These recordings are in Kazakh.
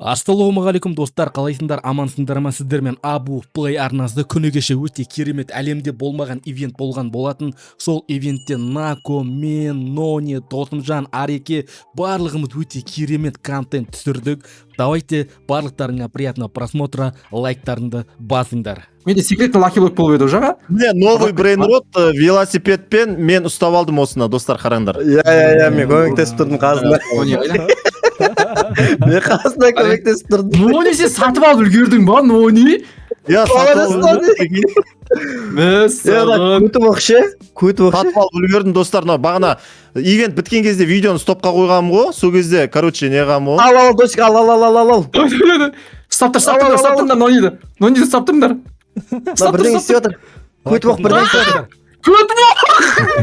Ассалаумағалейкум, достар! Қалайсыңдар, амансыңдар ма? Сіздермен Абу Плей арнасы. Күні кеше өте керемет, әлемде болмаған ивент болған болатын. Сол ивентте Нако, мен, Нони, Досымжан, Ареке, барлығымыз өте керемет контент түсірдік. Давайте, барлықтарыңа приятного просмотра, лайктарыңды басыңдар. Менде секретный лаки блок болып еді уже, аға. Міне, новый брейнрот, велосипедпен мен ұстап алдым осыны, достар, қараңдар. Иә, мен көмектесіп тұрдым қасында. Нони қайда? Мен қасында көмектесіп тұрдым. Нони, сен сатып алып үлгердің ба, Нони? Иә, сатып Молодец, алып Нони. үлгердім. Мәссаған. Көтіп оқшы, көтіп оқшы. Сатып алып үлгердім, достар. Мынау бағана ивент біткен кезде видеоны стопқа қойғанмын ғой, сол кезде, короче, не қылғанмын ғой. Ал, ал, Досик, ал, ал, ал, ал, ал. Ұстап тұр, ұстап тұрыңдар, ұстап тұрыңдар Нониді. Нониді ұстап тұрыңдар. Мына бірдеңе істеп жатыр. Көтіп оқ, бірдеңе істеп жатыр. Көтіп.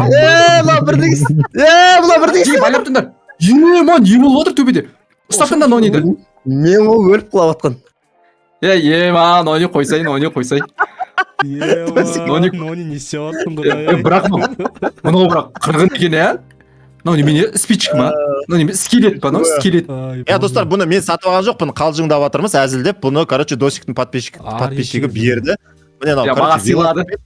Е, мына бірдеңе, е, мына бірдеңе Жеге байлап тұрыңдар. Е, не болып жатыр төбеде? Ұстап тұрыңдар Нониді. Мен ғой өліп құлап жатқан. Е, е, ма, Нони, қойсай, Нони, қойсай. Нони. Нони, не істеп жатырсың? Е, бірақ мынау бірақ қырғын екен, иә. Мынау немене, спичка ма? Мынау немене, скелет па мынау, скелет? Иә, достар, бұны мен сатып алған жоқпын, қалжыңдап жатырмыз, әзілдеп. Бұны, короче, Досиктің подписчигі берді. Міне, мынау, Иә, короче, маған сыйлады. велосипед.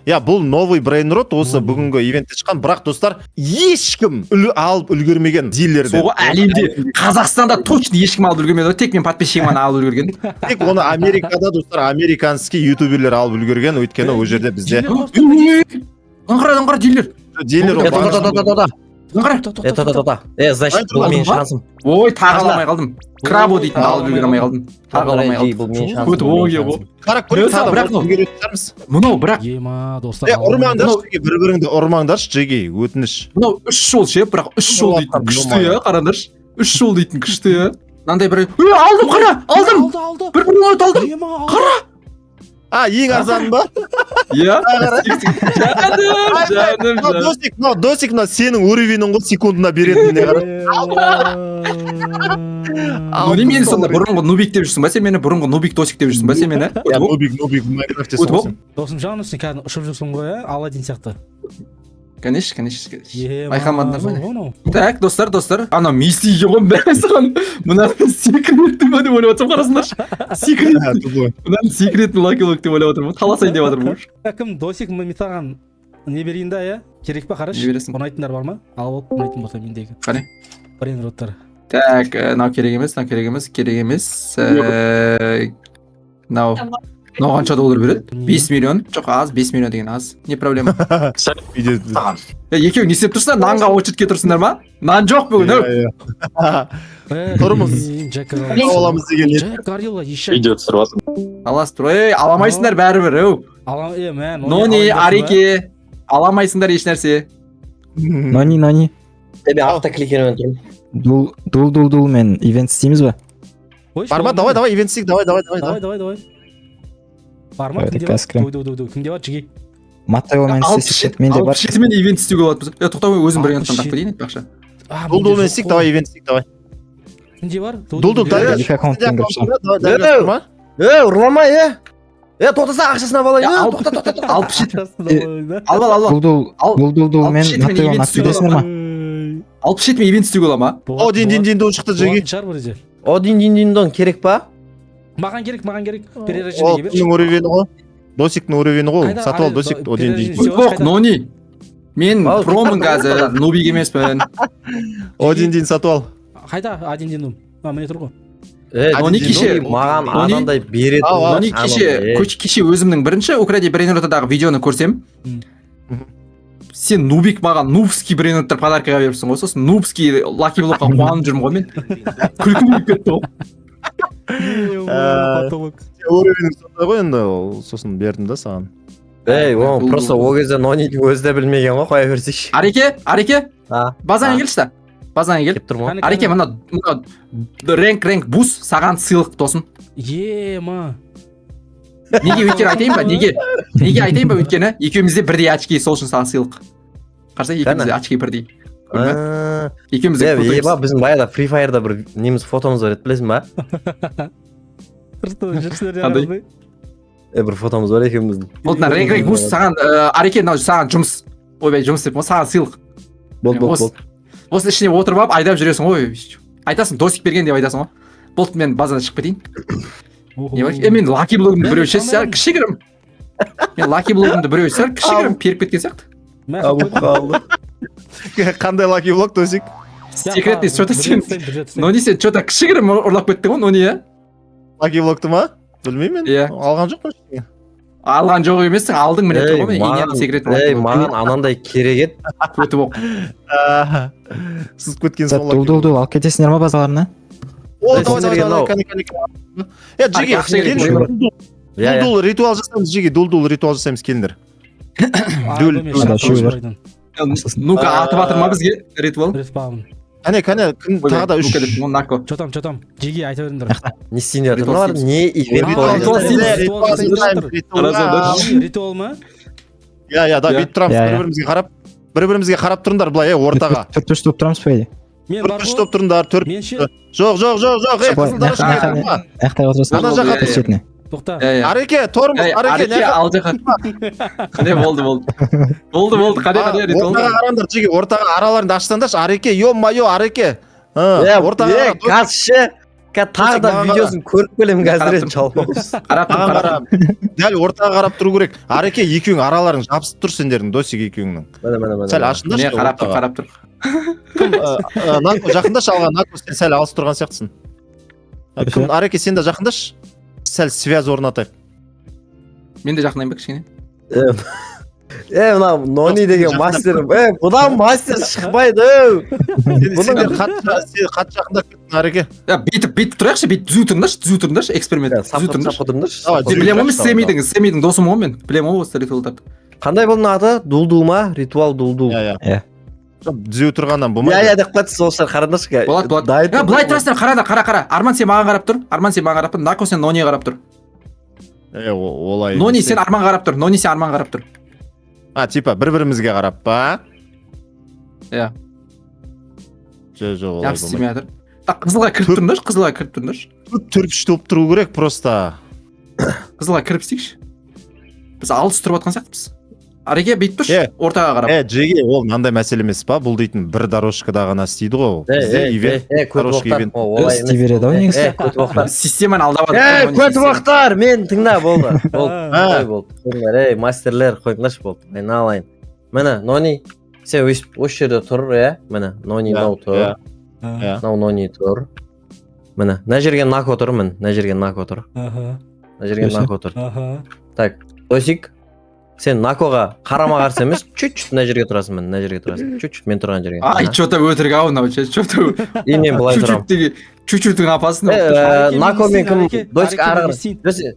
Иә, бұл новый брейнрот, осы бүгінгі ивентте шыққан, бірақ, достар, ешкім алып үлгермеген дилерден. Сол ғой, әлемде, Қазақстанда точно ешкім алып үлгермеді ғой, тек мен подписчигім ғана алып үлгерген. Тек оны Америкада, достар, американский ютуберлер алып үлгерген, өйткені ол жерде бізде Мына қара, мына қара, дилер. Дилер ол Е, тоқта, тоқта, тоқта. Мына қара. Е, тоқта, тоқта. Е, значит, бұл менің шансым. Ой, тағы ала алмай қалдым. Крабо дейтін алып үлгере алмай қалдым, тағы ала алмай қалдым. Бұл менің шансым. Көтіп бұл менің ой, шансым. Қарап көрейік, Несі, тағы бірақ да үлгеретін шығармыз. Мынау бірақ Ема, достар. Е, ұрмаңдаршы, жеге, бір біріңді ұрмаңдаршы, жеге, өтініш. Мынау үш жол ше, бірақ үш жол дейтін күшті, иә. Қараңдаршы, үш жол дейтін күшті, иә. Мынандай бір, ей, алдым, қара, алдым. Алды, алды. Бір бір алдым. Ема, алды. Қара. А, ең арзаны ба? Иә, жаным, жаным, Мынау жаным. Досик, мынау Досик, мынау сенің уровенің ғой, секундына беретініне қара. Ну, мені сонда бұрынғы нубик деп жүрсің ба сен мені? Бұрынғы нубик Досик деп жүрсің ба сен мені? Иә, нубик, нубик в Майнкрафте. Өтіп сол сен. Досымжан, сен кәдімгі ұшып жүрсің ғой, иә, Аладдин сияқты. Конечно, конечно. Ема, Байқамадыңдар ма, не? зор ғой мынау. Так, достар, достар, анау Месси екен ғой, мәссаған. Мына секретный ма деп ойлап жатсам, қарасыңдаршы, секрет. Тупой. Мынаны секретный лаки блок деп ойлап жатырмын, таласайын деп жатырмын уже. Ә, кім, Досик, мен саған не берейін да, иә, керек па? Қарашы. Не бересің? Ұнайтындар бар ма? Алып алып, ұнайтын болса мендегі Қане? брейнроттар. Так, мынау керек емес, мынау керек емес, керек емес. Мынау қанша доллар береді? 5 миллион. Жоқ, аз, 5 миллион деген аз, не проблема. Үйде- Е, екеуің не істеп тұрсыңдар? Нанға очередьке тұрсыңдар ма? Нан жоқ бүгін, ау. Иә, иә. Тұрмыз. Джек. Тауып аламыз деген не? Джек Горилла еще. Видео түсіріп жатырмын. Аласыз тұр, ей, ала алмайсыңдар бәрібір, ау. Ала, е, мә. Нони, Ареке, ала алмайсыңдар еш нәрсе. Нони, Нони. Е, мен автокликермен тұрмын. Дул, дул, дул, дул мен ивент істейміз ба? Бар ма? Давай, давай, ивент істейік, давай, давай, давай. Давай, давай, давай. Бар ма? Давайте, Кімде бар? қазір кіремін. Ду, ду, ду, кімде бар, жиги? Маттеомен 67 істесек, менде бар. 67-мен ивент істеуге болады. Е, тоқта, өзім бір Алпыс таңдап жеті. кетейін айтпақшы. Дул дулмен істейік, давай, ивент істейік, давай. Кімде бар? Дул дул, давай. Екі аккаунтпен кіріп шығамын. Давай, давай, ма? Е, ұрлама, е. Е, тоқтаса, ақшасын алып алайын. Е, Е, тоқта, тоқта, тоқта. 67, ал, ал, ал. Дул, дул, Ал- дул, дул, дул мен 67 мен Маттеоны ивент істеуге активдесіңдер ма? 67-мен ивент істеуге бола ма? О, дин, дин, дин, дун шықты, жеге. Шығар бұл жерде. Один, дин, дин, дон керек па? Маған керек, маған керек. Ол Перерождение берші. кімнің уровені ғой? Досиктің уровені ғой. Қайда? Сатып ал, Досик, один дин. Перерождение. Жоқ, Нони, мен Ал, промын қазір, нубик емеспін. Один дин сатып ал. Қайда один дин? А, міне тұр ғой. Е, Нони Один кеше маған Нони- анандай береді. Ау, ау. Нони, кеше кеше өзімнің бірінші укради брейнротадағы видеоны көрсем, сен, нубик, маған нубский брейнроттар подаркаға беріпсің ғой. Сосын нубский лаки блокқа қуанып жүрмін ғой мен, күлкім келіп кетті ғой. Потолок. Уровенің сондай ғой енді, ол сосын бердім да саған. Ей, ол Бұл- просто ол кезде Нонидің өзі де білмеген ғой, қоя берсейші. Ареке, Ареке, А, базаңа а. келші та, базаңа кел. Келіп тұрмын ғой. Ареке, мына рэнк бус саған сыйлық, досым. Ема. Неге? Өйткені айтайын ба неге? Неге айтайын ба? Өйткені екеумізде бірдей очки, сол үшін саған сыйлық. Қараса, екеумізде очки бірдей. Көрдің бе? А, Екеуміз де Е, крутоймыз. еба, біздің баяғыда Free Fire'да бір неміз фотомыз бар еді, білесің ба? Просто жүрсіңдер. Қандай? Е, бір фотомыз бар екеуміздің. Вот, мына рэнк бус саған, Ареке, мынау саған жұмыс, ойбай, жұмыс деп, саған сыйлық. Болды, болды, Осы болды. Осы ішіне отырып алып айдап жүресің ғой, айтасың, Досик берген деп айтасың ғой. Болды, мен базадан шығып кетейін. Не бар? Е, мен лаки блогымды біреу ше, сәл кішігірім. Мен лаки блогымды біреу сәл кішігірім періп кеткен сияқты. Абу қалды. Қандай лаки блок, Досик? Секретный, что-то сен. Нони, сен что-то кішігірім ұрлап кеттің ғой, Нони, иә? Лаки блокты ма? Білмеймін мен. Иә. Алған жоқпын ештеңе. Алған жоқ емессің, алдың міне тұр Ей, ғой, міне маған- инияның секреті. Ей, маған анандай керек еді. Өтіп оқ. Сызып кеткен сол Дул дул дул алып кетесіңдер ма базаларына? О, Ей, давай, давай, сендерге давай, мынау- кәне, кәне, кәне. Е, Джиги, Ақша керек келіңші. қой. Иә, иә. Дул-дул ритуал жасаймыз, Джиги, дул-дул ритуал жасаймыз, келіңдер. Дүл. Ана, үшеуі бар. Ну-ка, атып жатыр ма бізге ритуал? Респаун. Кәне, кәне, кім тағы да үш. Ну-ка деп, Нако. Чотам, чотам. Жеге айта беріңдер. Не істейін деп жатыр Ритуал мыналар? істейміз. Не ивент Ритуал болып Ритуал жатыр? істейміз. ритуал жасаймыз, ритуал. Раза, Ритуал ма? Иә, иә, да, Иә. бүйтіп тұрамыз, Иә, иә. бір-бірімізге қарап, бір-бірімізге қарап тұрыңдар былай, е, ортаға. Төрт үш болып тұрамыз по идее. Мен бар Төрт үш ғой. топ тұрыңдар, төрт. Мен ше. Жоқ, жоқ, жоқ, жоқ, ей, Былай, қызылдар мына жаққа- ұшты. Аяқтай отырасың. Ана жаққа Төрт шетіне. Тоқта. Иә, иә. Ареке, тормоз, Ей, Ареке, Ареке, ал жаққа. Қане, болды, болды. Болды, болды, қане, қане, ритуал. Ортаға қараңдар, Джиги, ортаға араларыңды ашсаңдаршы, Ареке, ё-моё, Ареке. Е, Ортаға е, қара, қазір ше, қазір тағы да Маған қара. видеосын көріп келемін қазір Қарап енді жалмауыз. Қарап тұр, маған қарап қара. Дәл ортаға қарап тұру керек. Ареке, екеуің араларың жабысып тұр сендердің, Досик екеуіңнің. Міне, міне, міне. Сәл тұр. ашыңдаршы. Міне, қарап тұр, ортаға. қарап тұр. Кім, Нако, жақындашы алға, Нако, сен сәл алыс тұрған сияқтысың. Кім, Ареке, сен де жақындашы. Сәл связь орнатайық. Мен де жақындайын ба кішкене? Е, мынау Нони деген Жақындап. мастер. Е, бұдан мастер шықпайды. Еу. Сендер қатты жақындап кеттің, Ареке. Я, бүйтіп, бүйтіп тұрайықшы, бүйтіп түзу тұрыңдаршы, түзу тұрыңдаршы, эксперимент. Түзу Сапқа тұрыңдаршы. сапқа тұрыңдаршы. Давай, Мен түзу білемін ғой, мен тұрайықшы, Сэмидің, Сэмидің досым ғой мен. Білемін ғой осы ритуалдарды. Қандай бұның аты? Дулдул ма? Ритуал дулдул. Иә, иә. Иә. Жоқ, түзу тұрғаннан Иә, болмайды. иә деп қояды сол шығар, қараңдаршы. Болады, болады. Дайын Я, былай тұр. тұрасыңдар, қара да, қара, қара. Арман, сен маған қарап тұр. Арман, сен маған қарап тұр. Нако, сен Нониға қарап тұр. Е, олай. Нони, емес. сен Арманға қарап тұр. Нони, сен Арманға қарап тұр. А, типа бір-бірімізге қарап па? Иә. Жоқ, жоқ, олай Жабыс болмайды. істемей жатыр. Так, қызылға кіріп тұрыңдаршы, қызылға кіріп тұрыңдаршы. Төрт болып тұру керек просто. Қызылға кіріп істейікші. Біз алыс тұрып жатқан сияқтымыз. Ареке, бүйтіп тұршы, Е. ортаға қарап. Е, Джеги, ол мынандай мәселе емес па? Бұл дейтін бір дорожкада ғана істейді ғой. Е, Бізде е, ивент е, көт дорожка боқтар. ивент. О, олай Істей емес. береді ау негізі. Е, көт боқтар. Системаны алдап жатыр. Ей, Нони, көт система. боқтар, мен тыңда, болды. Болды. А. Қой болды. Қойыңдар, ей, мастерлер, қойыңдаршы болды. Айналайын. Міне, Нони, сен өйстіп осы жерде тұр, иә? Міне, Нони Иә, мынау тұр. иә. Иә. Мынау Нони тұр. Міне, мына жерге Нако тұр, міне, мына жерге Нако тұр. Аха, Мына жерге Өсі. Нако тұр. аха. Так, Досик, сен Накоға қарама қарсы емес, чуть-чуть мына жерге тұрасың, міне, мына жерге тұрасың. Чуть-чуть мен тұрған жерге. Ай, чё-то өтірік ау мынау, чё-то И мен былай тұрамын. чуть-чуть деген, чуть-чуттің апасын. Э, Ареке, мен Нако мен кім? істейін, Досик Ареке, ары мен қарай. істейін. Досик,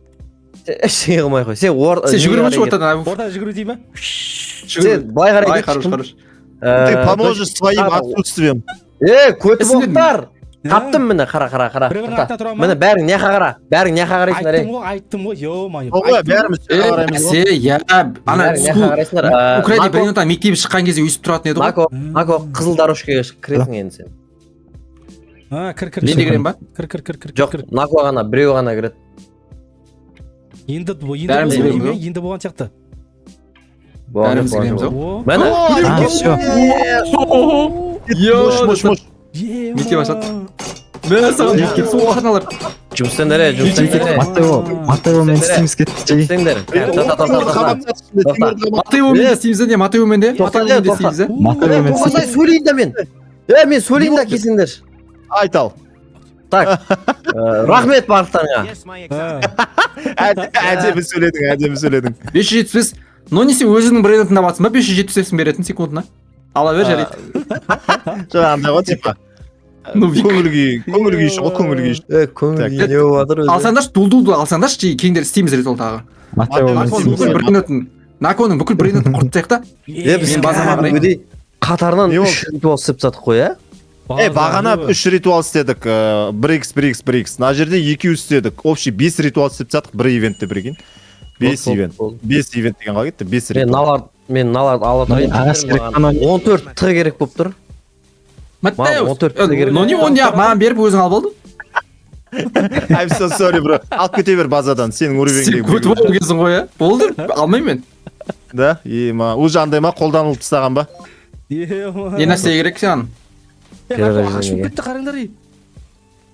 сен ештеңе қылмай қой. Сен Сен неге жүгіріп қарай өтші ортадан. Орта жүгіру дей ма? кет? Сен былай қарай Ай, кетші, хорош, кім? хорош. Ты поможешь своим тағы- отсутствием. Е, көті Сендер- боқтар. Таптым міне, қара, қара, қара. Бір-бірінің Тоқта. артына тұра ма? Міне бәрің неға қара. Бәрің неға қарайсыңдар, ей. Айттым ғой, айттым ғой, ё-моё. Ой, бәріміз Е, қараймыз ғой. бәсе, иә, ана Бәрің неға скул, қарайсыңдар. Украина Нако, брейнротан мектебі шыққан кезде өйстіп тұратын еді ғой. Нако, Нако, қызыл дорожкаға кіресің енді сен. А, кір, кір. Мен де кіремін ба? Кір, кір, кір, кір. Жоқ, кір. Нако ғана, біреу ғана кіреді. Енді енді Бәріміз болған кіреміз деймін, ғой. енді болған сияқты. Болған жоқ, Бәріміз болған кіреміз жоқ. ау. О, Міне, А, всё. Йо, Муш, муш, муш. ема. Мектеп ашады. Мә, саған мектеп соғаналар. жұмыс істеңдер, ей, жұмыс істеңдер. ей. Маттео, Маттеомен істейміз кетті Джеги. Жұмыс істеңдер. Тоқта, тоқта, тоқта. Тоқта. Матеомен де істейміз де, не, Матеомен де, Тоқта, Матеомен де тоқта. істейміз де. Маттеомен Тоқта, істейміз. сөйлейін да мен. Е, мен сөйлейін да келсеңдерші. Айт ал. Так, рахмет барлықтарыңа. Әдемі сөйледің, әдемі сөйледің. 575. Нони, сен өзіңнің брендін тыңдап жатсың ба? 575 мың беретін секундына. Ала бер, жарайды. Жоқ, андай ғой, типа. Нубик. Көңіл күй, көңіл күй үшін ғой, көңіл күй үшін. Е, көңіл Так. күй не болып жатыр өзі? Алсаңдаршы, дул-дулды алсаңдаршы, жеге кеңдер істейміз ритуал тағы. Маттеомен Наконың істейміз. бүкіл брейнротын, Наконың бүкіл брейнротын құртып тастайық та. Е, біз Мен базама қарайын. кәдімгідей қатарынан Не үш ритуал істеп тастадық қой, иә? Е, бағана үш ритуал істедік, 1x, 1x, 1x. Мына жерде екеу істедік. Общий 5 ритуал істеп тастадық бір ивентте, прикинь. 5 ивент. 5 ивент деген қалай кетті? 5 Мен ритуал. налар, мен наларды ала Нони, тұрайын. ағаш керек па, Нони? 14 т керек болып тұр. Маттеус. Маған 14 те керек. Нони, оны неғып маған беріп өзің алып алдың? I'm so sorry, bro. Алып кете бер базадан. Сенің Сен уровеньдегі. көтіп алып келсің ғой, иә? Болды, алмаймын мен. Да? Ема, уже андай ма қолданылып тастаған ба? Ема. Не нәрсе керек саған? Е, Нако, ашып кетті, қараңдар, ей.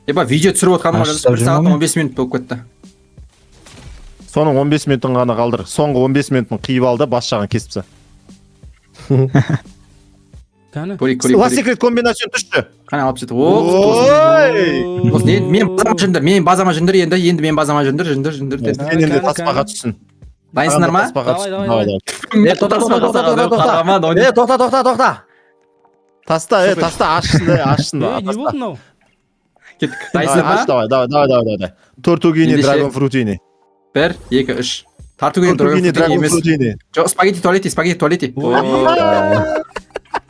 Еба, видео түсіріп отқаным Аш, 1 сағат жүрмін ғой. 15 минут болып кетті. Соның 15 минутын ғана қалдыр. Соңғы 15 минутын қиып ал да, бас жағын кесіп таста. Кәні. Көрейік, көрейік, Ла көрейік. Секрет комбинацион түсші. Қане, 67. О, құтты болсын. Ой! Болсын. Енді мен базама жүріңдер, мен базама жүріңдер енді, енді мен базама жүріңдер, жүріңдер, жүріңдер. Тез. Сенен де Кәні, таспаға кәні. түссін. Дайынсыңдар ма? Таспаға Давай, түссін. давай, Давай, давай. давай. Е, тоқта, тоқта, тоқта, тоқта, тоқта. Қарама, Е, тоқта, тоқта, тоқта. Таста, е, таста, ашсын, е, ашсын. Ей, не болды мынау? Кеттік. Давай, Дайынсыңдар аш, ма? давай, давай, давай, давай, давай. Тортугини, Ендеше- драгон фрутини. 1, 2, 3. Тартугини, драгон Тортугини, фрутини драгон емес. фрутини. Жоқ, спагетти туалети, спагетти туалети.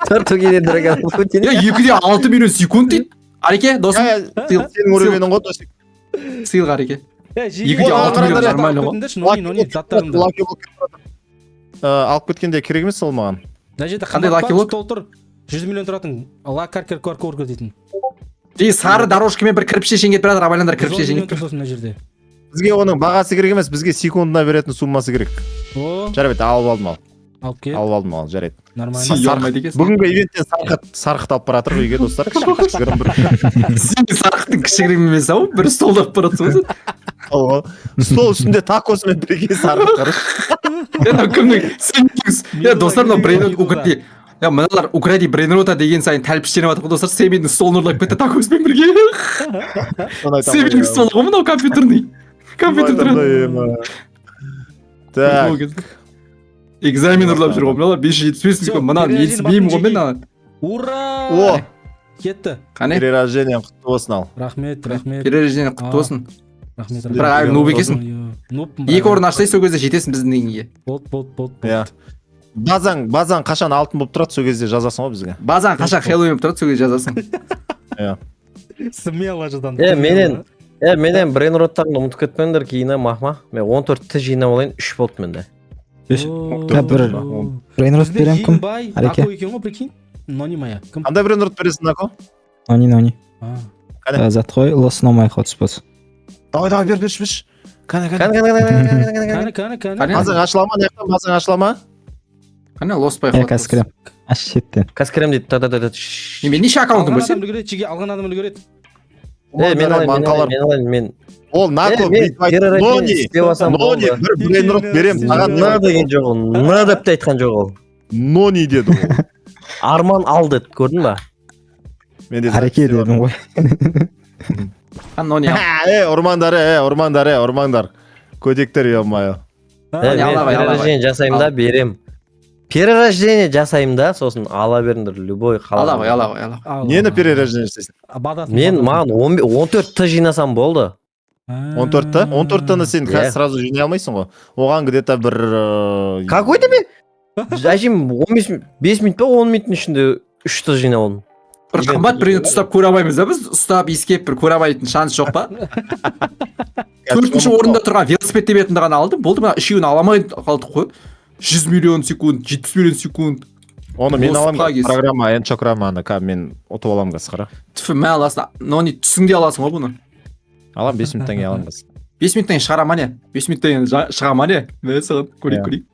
Тортугини драгон фрутини. Е, 2,6 миллион секунд дейді. Ареке, досым, Е, сенің уровенің ғой, досик. сыйлық, Ареке. Е, 2,6 миллион нормально ғой. Нони, нони, заттарыңды. Лаки блок кетіп жатыр. Алып кеткенде керек емес ол маған. Мына жерде Қандай қымбат лаки бар, блок? стол тұр. 100 миллион тұратын. Ла каркер кваркорка дейтін. Ей, сары дорожкамен бір кірпіше шең кетіп жатыр, абайлаңдар, кірпіше 110 шең миллион кетіп. тұр сосын мына жерде. Бізге оның бағасы керек емес, бізге секундына беретін суммасы керек. О, Жарайды, алып алдым ал. алып кел. Алып алдым ал, жарайды. Нормально. Сүй алмайды екенсің. Бүгінгі ивенттен сарқыт алып бара жатыр үйге, достар. Кішігірім бір Сен сарқыттың кішігірім емес ау, бір столды алып бара жатсың ғой сен. стол ғой. Стол үстінде такосымен бірге сарқыт қарашы. Е, мынау кімнің? Сен, е, достар, мынау брейнрот укради. Я, мыналар укради брейнрота деген сайын тәлпіштеніп жатыр ғой, достар. Семейдің столын ұрлап кетті такоспен бірге. Соны айтамын ғой, Семейдің столы ғой мынау, компьютерный. Компьютер Соны тұрады. айтамын да, ема. Так, Экзамен ұрлап жүр ғой мыналар, 575 Всё, секунд. Мынаны перерождение естімеймін ғой мен баттың. мынаны. Ура! О, Кетті. Қане? перерождение құтты болсын ал. Рахмет, рахмет. Перерождение құтты болсын. Рахмет. Бірақ әлі нуб екенсің. Нубпын. Екі орын ашсай, сол кезде жетесің біздің деңгейге. Болды, болды, болды. Иә. Базаң қашан алтын болып тұрады, сол кезде жазасың ғой бізге. Базан қашан Хэллоуин болып тұрады, сол кезде жазасың. Смело жазамын. Е, менен брейнроттарымды ұмытып кетпеңдер кейін, махма. Мен 14 ті жинап алайын, 3 болды менде. Я бір брейнрот берем, кім? Бай, Ареке. Нако екен ғой, прикинь. Нони моя. Кім? Қандай брейнрот бересің, Нако? Нони, нони. А. Қане? Зат қой, лос номай хотспот. Давай, давай, бер, берші, берші. Қане, қане. Кәне, кәне, кәне, кәне, кәне, кәне, кәне. Кәні, кәні, кәні. Қане? Базаң ашыла ма, мына жақтан базаң ашыла ма? Қане, лоспай Е, қазір кірем. Аш шеттен. Қазір кірем дейді. Та, та, та, та. Мен неше аккаунтым Алған бар сен? адам үлгереді, жеге алған адам үлгереді. Е, мен алайын, мен Маңқалар. алайын, мен алайын, мен. Ол Нако Е, мен бүйтіп айтты, перерождение Нони, істеп алсам Нони, болды. бір брейнрот берем саған. Н деген жоқ ол. Н деп те айтқан жоқ ол. Нони деді ол. Арман ал деді, көрдің ба? Мен де Ареке дедім ғой. Нони ал. Е, ұрмаңдар, е, ұрмаңдар, е, ұрмаңдар. Көтектер, ё-моё. Е, мен ала ғой, ала ғой. перерождение жасаймын да берем. Перерождение жасаймын да, сосын ала беріңдер любой Ала ғой, қалаған. ала ғой, ала ғой. Нені перерождение жасайсың? Бадасын. Мен маған 14 т жинасам болды. 14-ті? 14-тіні сен Иә. қазір сразу жинай алмайсың ғой. Оған где-то бір Какой тебе? Әжем 15 5 минут па 10 минуттың ішінде 3 т жинап алдым. Бір қымбат біреуді ұстап көре алмаймыз да біз, ұстап иіскеп бір көре алмайтын шанс жоқ па? Төртінші орында тұрған велосипед тебетінді ғана алдым. Болды, мына үшеуін ала алмай қалдық қой. 100 миллион секунд, 70 миллион секунд. Оны мен Лос аламын Пагис. программа, энчокрамманы, мен ұтып аламын қазір, қара. Түфі, мә аласың. Нони, түсіңде аласың ғой бұны. Алам, 5 минуттан кейін аламын қазір. 5 минуттан кейін шығара ма не? 5 минуттан кейін шыға ма не? Мә саған, көрейік, Иә. көрейік.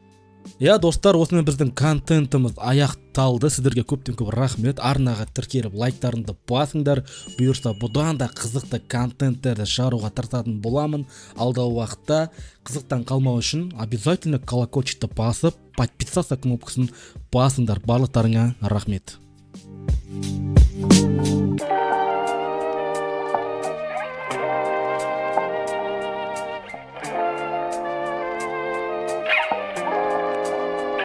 Иә, достар, осымен біздің контентіміз аяқталды. Сіздерге көптен көп рахмет. Арнаға тіркеліп, лайктарыңды басыңдар. Бұйырса, бұдан да қызықты контенттерді шығаруға тырысатын боламын. Алдағы уақытта қызықтан қалмау үшін обязательно колокольчикті басып, подписаться кнопкасын басыңдар. Барлықтарыңа рахмет.